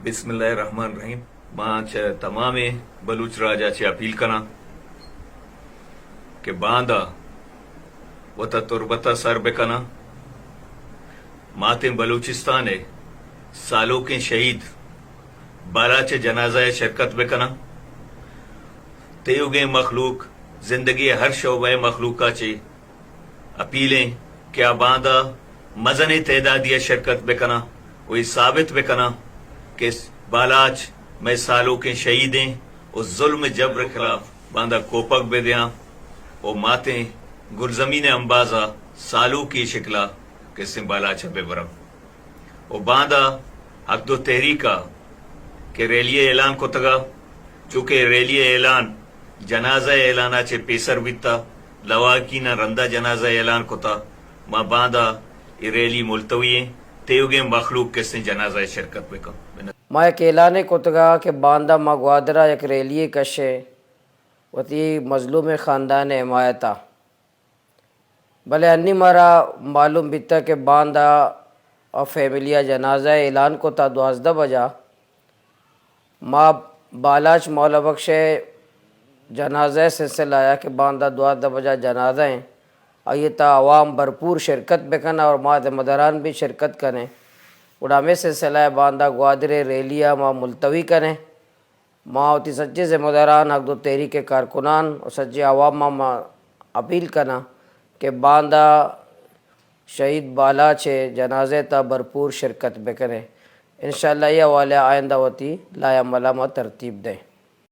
بسم اللہ الرحمن الرحیم۔ ما چہ تمامیں بلوچ راج ءَ چہ اپیل کناں کہ باندا وتا تربت ءَ سر بکناں، ماتیں بلوچستان ءِ سالوکیں شہید بالاچ ءِ جنازہ ءَ شرکت بکناں۔ تیوگیں مخلوق، زندگی ءِ ہر شعبہ ءِ مخلوق ءَ چہ اپیلیں کہ آ باندا مزنیں تعدادی ءَ شرکت بکناں و اے ثابت بکناں کہ بالاچ مئے سالوکیں شہیدیں و ظلم ءُ جبر ءِ خلاف باندا کوپگ بدیاں و ماتیں گلزمین ءِ امبازا سالوکی شکلا کسیں بالاچ ءَ ببراں۔ و باندا حق دو تحریک ءَ کہ ریلی ءِ اعلان کتگ ءَ، چونکہ ریلی ءِ اعلان جنازہ ءِ اعلان ءَ چہ پیسر بیتہ، لواحقین ءَ رندا جنازہ ءِ اعلان کتہ، ما باندا اے ریلی ملتوی ایں، تیوگیں مخلوق کسیں جنازہ ءَ شرکت بکن۔ ما یک اعلانے کتگ ءَ کہ باندا ما گوادر ءَ یک ریلی یے کشیں وتی مظلومیں خاندان ءِ حمایت ءَ۔ بلے انی مارا معلوم بیتہ کہ باندا آ فیملی ءَ جنازہ ءِ اعلان کتہ دوازدہ بجا۔ ما بالاچ مولا بخش ءِ جنازہ ءِ سلسلہ ءَ کہ باندا دوازدہ بجا جنازہ ایں، آئی ءِ تہا عوام بھرپور شرکت بکناں اور ما ذمہ داران بھی شرکت کنیں۔ گڑا ہمے سلسلہ ءَ باندا گوادر ءِ ریلی ءَ ما ملتوی کنیں۔ ما وتی سجیں ذمہ داران، حق دو تحریک ءِ کارکنان و سجیں عوام ءَ ما اپیل کناں کہ باندا شہید بالاچ ءِ جنازہ ءِ تہا بھرپور شرکت بکنیں۔ انشاءاللہ اے حوالہ ءَ آئندہ وتی لائحہ عمل ءَ ما ترتیب دئیں۔